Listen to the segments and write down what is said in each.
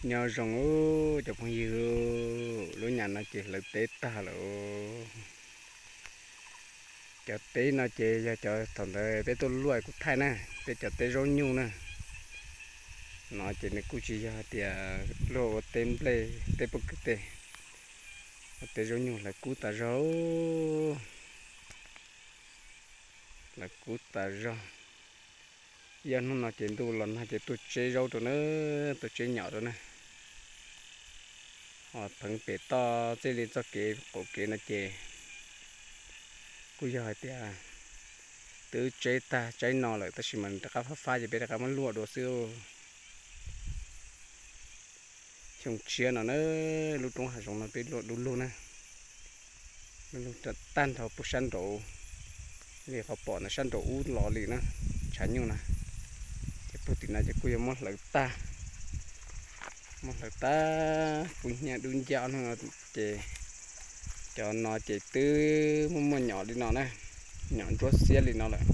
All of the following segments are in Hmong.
Nyob zoo cov phooj ywg, lub nyam no ces hlawv teb tag lawm. Cov teb no ces yog cov thaum ntawd peb tuaj luaj kuv thaij na, peb cov teb zaub nyuj na. No ces nws kuj tsis yog tias luaj ua teb nplej teb pob kws tej, ua teb zaub nyuj hlawv kub tas zog, hlawv kub tas zog. Ib ob hnub no ces ntuj los nag ces tuaj tseb zaub rau na, tuaj tseb nyom rau na. Ho pheev pem toj txij li txoj kev qaum kev no ces kuj yog hais tias twb tseb tag tseb no lawm tab sis mas rov qab fab fab ces peb rov qab muab luaj dua xwb. Xyoo tshiab no na, lub roob hav zoov no peb luaj du lug na, tag nrho puag sab nraud li qhov pom ntawm sab nraud ub los li na, tshav nyuj na. Ces puag tim no ces kuj yog muab hlawv tag, muab hlawv tag kuv hnyiab dub ncaj no ces cov no ces twb muaj muaj nyom li no na, nyom ntsuab xiab li no lawm.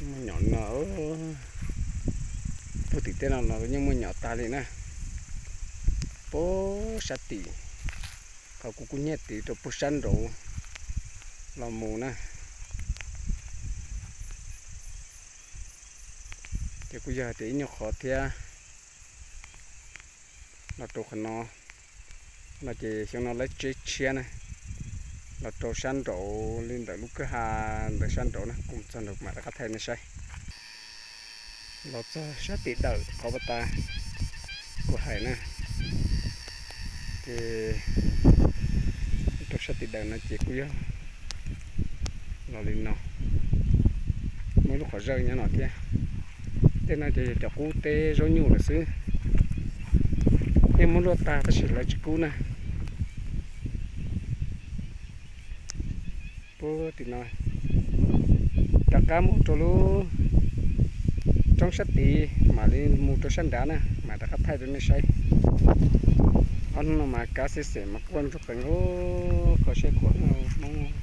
Muaj nyom no, puag tim tej no los yeej muaj nyom tag li na. Puag sab tim, qhov kuv kuj nyiag tid rau puag sab nraud los mus na. Ces kuj yog tias ib nyuag qhov thiab los rau qhov no, no ces xyoo no lawv tseb tshiab na, los rau sab nraud li ntawm lub kwj ha ntawm sab nraud na, kuv txog nraud mam rov qab thaij nej saib. Los txog sab tim dawm qhov pas tas kuv hais na, ces rau sab tim dawm no ces kuj yog los li no, muaj lub qhov zawj nyob no thiab. Tej no ces yog cov qub teb zaub nyuj lawm xwb, yeej muab luaj tag tab sis lawv tsis kub na. Puag tim no rov qab mus rau lub roob sab tid mam li mus rau sab nrad na, mam rov qab thaij rau nej saib. Ob hnub no mas kab xib xem mas quaj ntsuag qees, kho siab khuav Hmoob.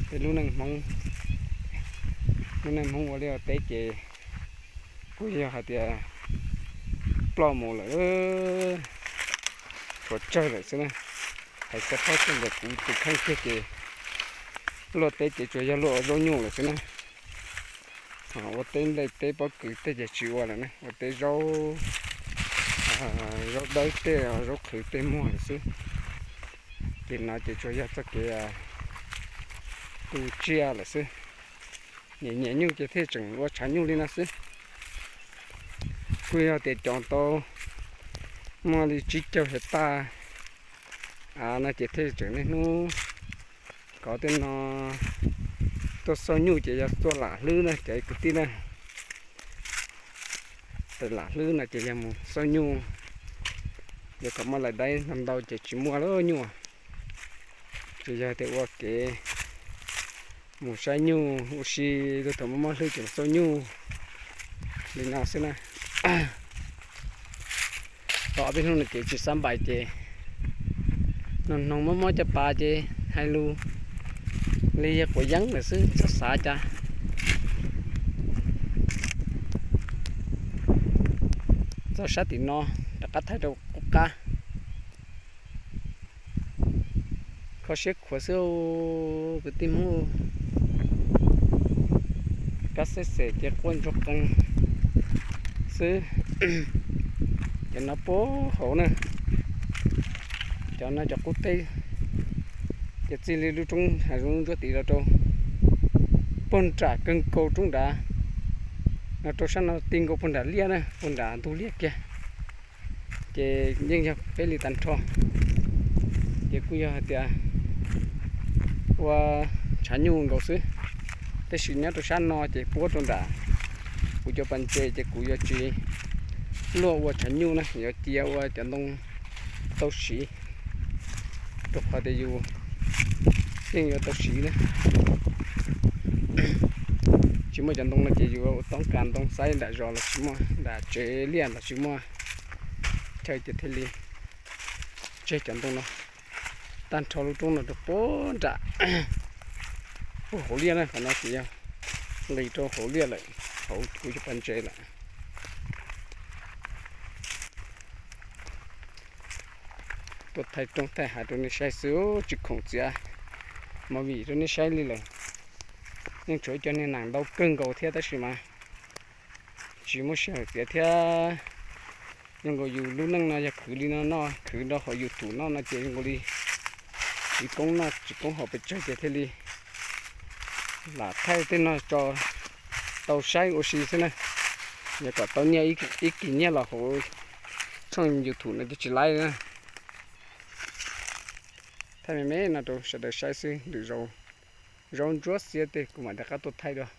Peb lub neej Hmoob, lub neej Hmoob ua liaj ua teb ces kuj yog hais tias ploj mus lawm, tshuav tsawg lawm xwb na. Hais xov tooj ntawm kuv tus kheej kiag ces luaj teb ces tsuas yog luaj ua zaub nyuj lawm xwb na. Ua teb nplej teb pob kws tej ces tsis ua lawm na, ua teb zaub, zaub dawb tej zaub qhwv tej muag lawm xwb. Ces no ces tsuas yog txoj kev tu tsiaj lawm xwb. Nyiam nyiam nyuj ces thiaj tseem ua tshav nyuj li no xwb. Kuj yog tias cov tau muaj li tsib caug hais tas no ces thiaj tseem niaj hnub kov tej no tuaj xauj nyuj ces yog tuaj lam hlwb na cov kwv tij na. Lam hlwb no ces yog mus xauj nyuj, yog kom muaj lais daib ntau ntau ces tsis muaj lub nyuj. Ces yog tias ua kev mus saib nyuj ua si, rau thaum muaj mob hlwb ces mus xauj nyuj li no xwb na. Tau ob peb hnub no ces tsis xab npais ces noog noog mob mob caj pas ces hais lus li yog quav yeeb lawm xwb txhob xav cas. Txog sab tim no rov qab thaij rau qub qab. Kho siab khuav xwb kwv tij Hmoob, kab xib xem ces quaj ntsuag qees xwb. Cov no puag hauv na, cov no cov qub teb, ces txij li lub roob hav zoov ntsuab tid los rau puag nram kawg nkaus roob nrad, los rau sab no ti nkaus puag nram liaj na, puag nram ntug liaj kiag. Ces yeej yog peb li tag nrho, ces kuj yog hais tias ua tshav nyuj nkaus xwb. Tab sis nyob rau sab no ces puab rau nram kuv cov pas ntses ces kuv yuav tsis luaj ua tshav nyuj na, yuav cia ua cov ntoo tau siv, rau qhov tias yus yeej yuav tau siv na. Tsis muaj cov ntoo no ces yus toob kas ntoo xaib nram zos los tsis muaj, nram tsev liaj los tsis muaj, chaw ces thiaj li tseg cov ntoo no. Tag nrho lub roob no rau puag nram puag hauv liaj na, qhov no ces yog Nqis rau hauv liaj lawm, hauv kuv cov pas ntses lawm. Tuaj thaij roob thaij hav rau nej saib xwb, tsis khoom txiav movie rau nej saib li lawm. Yeej tshuav ib co niag nees ntau kawg nkaus thiab tab sis mas tsis muaj sij hawm txiav thiab. Zoo nkaus yus lub neej no yog khwv li no noj, khwv rau hauv YouTube noj no ces zoo nkaus li tsis koob noj tsis koob haus pes tsawg ces thiaj li lam thaij tej no tso tau saib ua si xwb na. Yog kom tau nyiaj ib kis nyiaj los hauv tshooj YouTube no ces tsis laib na. Thaij me me no rau sawv daws saib xwb, lwm zaus zaub ntsuab xiab tej kuv mam rov qab tuaj thaij dua.